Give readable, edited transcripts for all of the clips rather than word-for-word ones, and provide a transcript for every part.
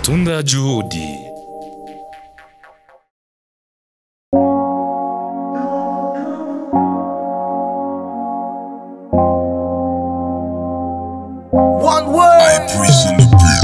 Matunda Juhudi. One word. I prison the bill.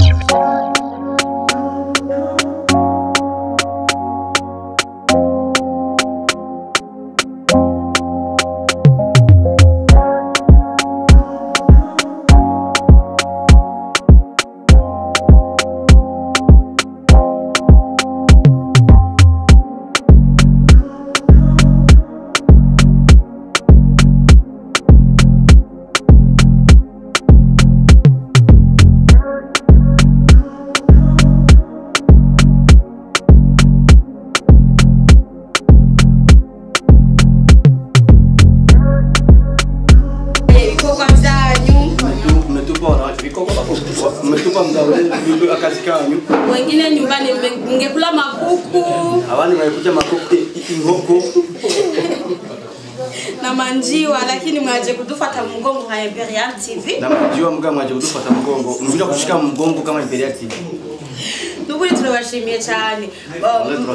Wengine nyumbani mngekula makuku. Awani mngekuja makuku inkoko na manjiwa, lakini mwaje kudufata mgongo kwa Imperial TV. Na manjiwa mga mwaje kudufata mgongo. Mkuja kushika mgongo kama Imperial TV. Nukuri tunabashimiye cyane.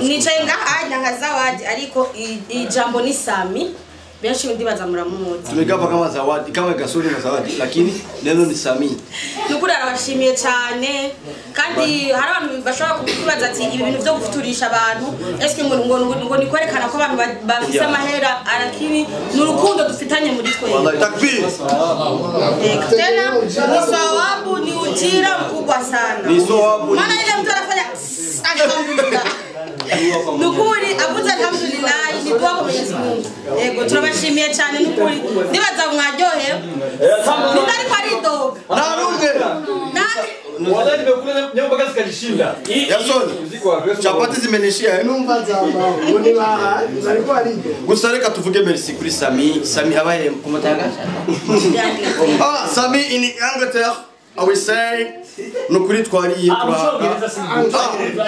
Nicaye ngaha nka Zawadi ariko ijambo ni Sami. Benshi ndibaza muramuzi. Tumegapa kama Zawadi, kama Gasuri na Zawadi, lakini neno ni Sami. Nukuri arabashimiye cyane kandi hari abantu bashobora kubaza ati ibi bintu byo gufuturisha abantu eske ngo ngo ni kwerekana ko abantu bafise amahera, lakini ni urukundo dufitanye muri twe. Wallahi takbir. Tena ni sawabu, ni ujira mkubwa sana. Ni sawabu. Maana ile mtu anafanya alhamdulillah. Nukuri avuze alhamdulillah ni dua kwa Mwenyezi Mungu. Yego turabashimiye cyane nukuri ndibaza mwaryohe. Nitari parido. Narunge. Wallahi nimekula nyama mpaka zikalishinda. Yason. Chapati zimenishia. Numva zamba. Mbone baha alikuwa alijo. Gusa reka tuvuge merci kuri Sami. Sami abaye kumutanga. Ah, Sami in Angleterre. I will say nukuri twariye turahaga.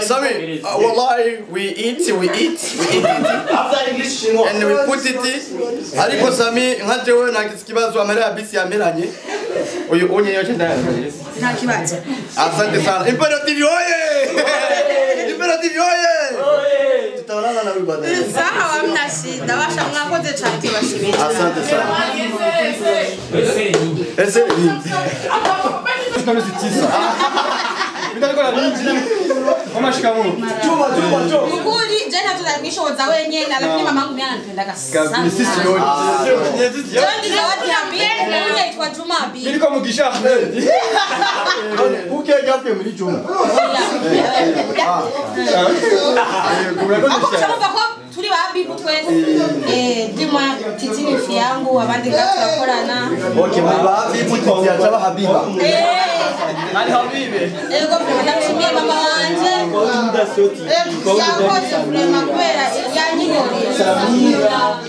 Sami, wallahi we eat after English and we put it. Ariko Sami nka jewe nagize ikibazo amara ya bisi yameranye. Uyu unye yote ndaya. Nta kibazo. Asante sana. Imperial TV oye! Imperial TV oye! Tutaonana na wewe baadaye. Sawa, hamna shida. Washa mwakoze cyane tubashimiye. Asante sana. Ese nyingi. Mukuri jana tuzanishoza wenyewe na lakini mamangu mimi ananipenda sana. Sisi yote. Jondi Zawadi Habib, mimi naitwa Juma Habib. Nilikuwa Mugisha Ahmed. Uke gape muri Juma. Ako kusema turi ba Habibu twese. Dimwa titi ni fi yangu abandi gatukorana. Okay, muri ba Habibu titi ataba Habiba. Ali Habibe. Ego ndashimiye mama wanje. Yakoze vraiment kubera yanyigoriye.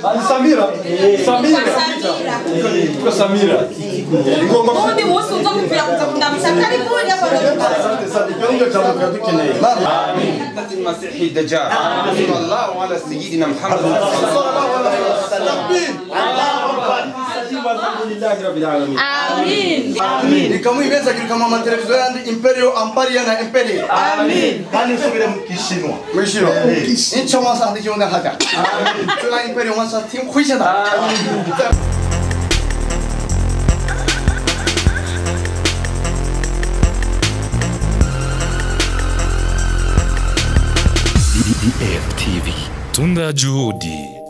Ali Samira. Samira. Kwa Samira. Ngomba undi munsi uzokupira kuza kundamutsa karibuni hapo. Asante sana. Ndio jambo tunadukeneye. Amin. المسيح الدجال صلى الله على سيدنا محمد صلى الله عليه وسلم. الله اكبر. الحمد لله رب العالمين. Amin. Amin. Ikamwibeza kama ma televiziyo yandi Imperio Amparia na Imperio. Amin. Kandi nsubire mu Kishinwa. Mu Kishinwa. Incho masa ndi jonda haja. Amin. Tuna Imperio masa tim kwisha da. Amin. DFTV. Tunda Juhudi.